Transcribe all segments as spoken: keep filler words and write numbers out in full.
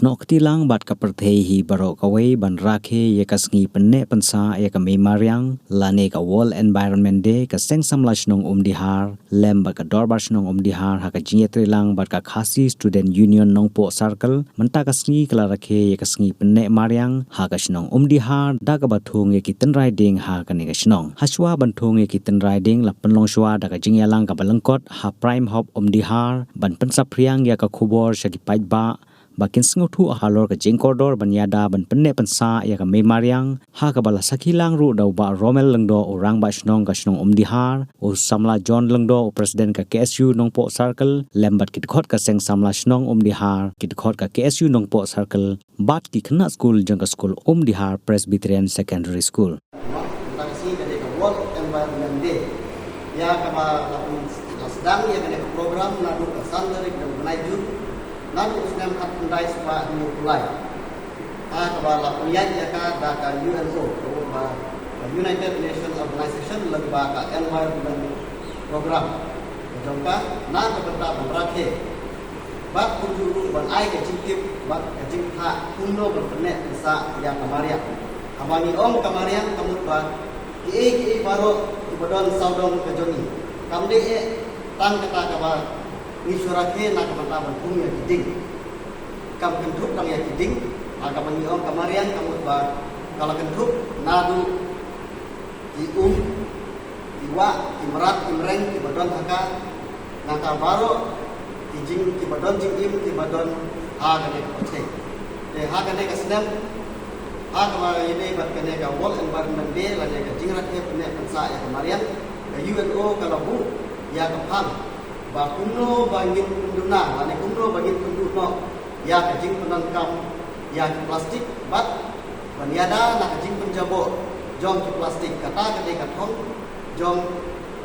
Noh kti lang bad ka pyrthei hi baroh kawei ban rakhe ïa ka sngi pynneh pynsah ïa ka mei mariang lane ka World Environment Day, ka Seng Samla Shnong Umdihar lem bad ka Dorbar Shnong Umdihar ha ka jingïatreilang bad ka Khasi Student Union Nongpoh Circle mynta ka sngi ka la rakhe ïa ka sngi pynneh mariang ha ka shnong Umdihar da kaba thung ïa ki tynrai ding ha kane ka shnong. Hashwa ban thung ïa ki tynrai ding la pynlong shwa da ka jingïalang kaba lyngkot ha Prime Hub Umdihar ban pynsaphriang ïa ka khubor sha ki paidbah ba kin sngewthuh halor ka jingkordor ban ïada ban pynneh pynsah ïa ka mei mariang, ha kaba la sakhi lang ruh da u Bah Romel Lyngdoh, u Rangbah Shnong ka shnong Umdihar, u Samla John Lyngdoh, u President ka K S U Nongpoh Circle, lem bad ki dkhot ka Seng Samla Shnong Umdihar, ki dkhot ka K S U Nongpoh Circle bad ki khynnah skul jong ka skul Umdihar Presbyterian Secondary School. Tang shi ka dei ka World Environment Day. Ïa kaba la pyn-, la sdang ïa kane ka program naduh ka san tarik u bnai Jun, naduh u snem khatkhyndai spah hynñiewphew lai. Ha kaba la pynïaid ïa ka da ka U N O, ka United Nations Organization, lyngba ka Environment Program ka jong ka, na ka bynta ban rakhe bad kumjuh ruh ban ai ka jingtip bad ka jingtip kumno ban pynneh pynsah ïa ka mariang. Haba ngi ong ka mariang ka mut ba kiei kiei baroh kiba don sawdong ka jong ngi. Kam dei eh tang kata kaba ngi shu rakhe na ka bynta ban pung ïa ki ding. Kam kynthup tang ïa ki ding. Ha kaba ngi ong ka mariang ka mut ba ka la kynthup naduh ki um, ki wah, ki mrad, ki mreng kiba don ha ka, nangta baroh ki jing, kiba don jingim kiba don ha kane ka pyrthei. Te ha kane ka snem, ha kaba ïadei bad kane ka World Environment Day lane ka jingrakhe pynneh pynsah ïa ka mariang, ka U N O ka la buh ïa ka phang ba kumno ba ngin pynduna lane kumno ba ngin pynduh noh ïa ka jingpyndonkam ïa ki plastik bad ban ïada na ka jingpynjaboh jong ki plastik. Kata ka dei ka thong jong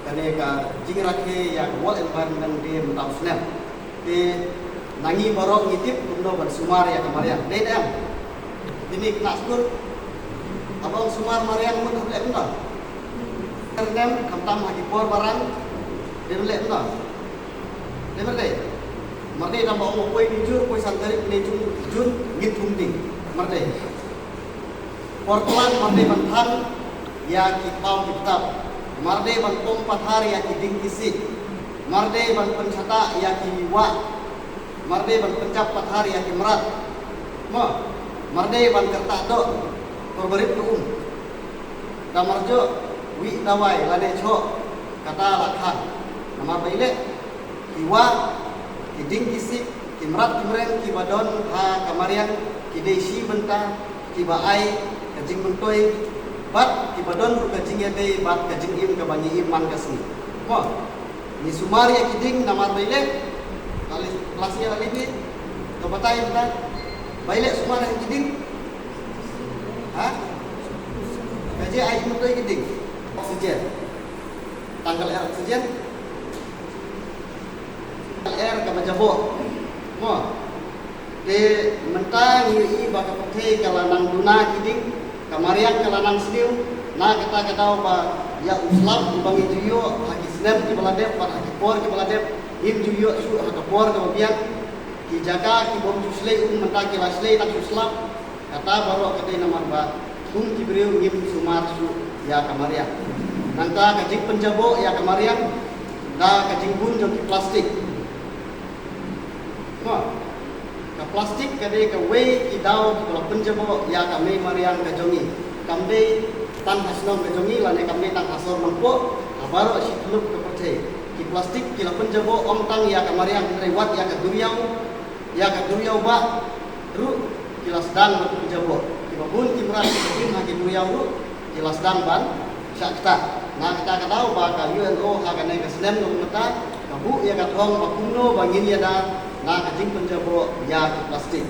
kane ka jingrakhe ïa ka World Environment Day mynta u snem. Te na ngi baroh ngi tip kumno ban sumar ïa ka mariang. Dei ne em? Kine ki khynnah skul, haba ong sumar mariang mut hap leh kumno? Kyrnem khamtam ha ki por ba rang. Dei ban leh kumno? Dei ban leh. Mar dei tang ba ong poi mynjur, poi san tarik ne Jun, Jun ngin thung ding. Mar dei. Por klan mar dei ban thang ïa ki paw ki btap. Mar dei ban pom pathar ïa ki ding ki sik. Mar dei ban pynshata ïa ki wah. Mar dei ban pynjap pathar ïa ki mrad. Mo, mar dei ban kyrta doh por barit ka um. Da mar joh wih dawai lane choh kata la khang. Namar ba ïaleh ki wah, ki ding ki sik, ki mrad ki mreng kiba don ha ka mariang ki dei shi bynta kiba ai ka jingmyntoi bad kiba don ruh ka jingïadei bad ka jingim kaba ngi im man ka sngi. Mo, ngi sumar ïa ki ding namar ba ïaleh. Klas ïa la lip to batai mynta ba ïaleh sumar ïa ki ding. Ha? Ka jingim ai jingmyntoi ki ding. Oxygen. Tang ka lyer oxygen. Ka lyer kaba jaboh. Mo. Te mynta ngi ïohi ba ka pyrthei ka la nang duna ki ding, ka mariang ka la nang sniew, na kata ka daw ba ïa u slap uba ngi ju ïoh ha ki snem kiba la dep bad ha ki por kiba la dep, ngim ju ïoh shuh ha ka por kaba biang. Ki jaka ki bym ju shlei um mynta ki la shlei tang shu slap. Kata baroh ka dei namar ba kum ki briew ngim sumar shuh ïa ka mariang. Nangta ka jingpynjaboh ïa ka mariang da ka jingbun jong ki plastik. Mo, ka plastik ka dei kawei ki daw kiba la pynjaboh ïa ka mei mariang ka jong ngi. Kam dei tang ha shnong ka jong ngi lane kam dei tang ha sor Nongpoh, ha baroh shi tylli ka pyrthei. Ki plastik ki la pynjaboh ym tang ïa ka mariang hynrei wat ïa ka duriaw, ïa ka duriaw bah ruh ki la sdang ban pynjaboh. Kiba bun ki mrad kiba im ha ki duriaw ruh ki la sdang ban shah ktah. Na kata ka daw ba ka U N O ha kane ka snem jong mynta ka buh ïa ka thong ba kumno ba ngin ïada na ka jingpynjaboh ïa ki plastik.